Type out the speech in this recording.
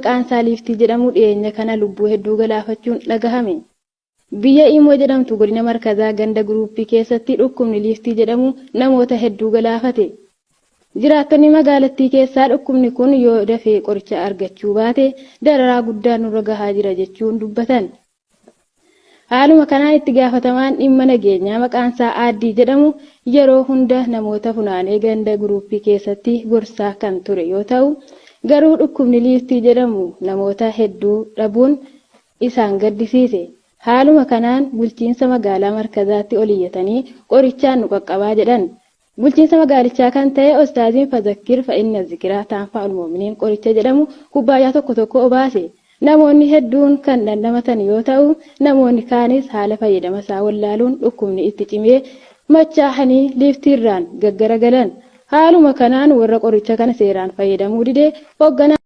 maqaan isaa Liiftii jedhamu dhiyeenya kana lubbuu hedduu galaafachuun dhagahame. Biyya Imoo jedhamtu godina Markazaa ganda Guruuppii keessatti dhukkubni Liiftii jedhamu namoota hedduu galaafate. Jiraattonni magaalattii keessaa dhukkubni kun yoo dafee qoricha argachuu baate dararaa guddaan nurra gahaa jira jechuun dubbatan. Haaluma kanaan itti gaafatamaan dhimma nageenyaa maqaansaa Aaddii jedhamu yeroo hunda namoota funaanee ganda guruuppii keessatti gorsaa kan ture yoo ta'u, garuu dhukkubni liiftii jedhamu namoota hedduu dhabuun isaan gaddisiise. Haaluma kanaan bulchiinsa magaalaa Markazaatti ol iyyatanii qorichaan nu qaqqabaa jedhan. Bulchiinsa magaalichaa kan ta'e Ostaaziin Fazakkir fa'inna zikiraa taanfa'ul mu'miniin qoricha jedhamu kubbaayyaa tokko tokko obaase. Namoonni hedduun kan dhandhamatan yoo ta'u, namoonni kaanis haala fayyadama isaa wallaaluun dhukkubni itti cimee machaahanii liiftiirraan gaggaragalan. Haaluma kanaan warra qoricha kana seeraan fayyadamuu dide hogganaa.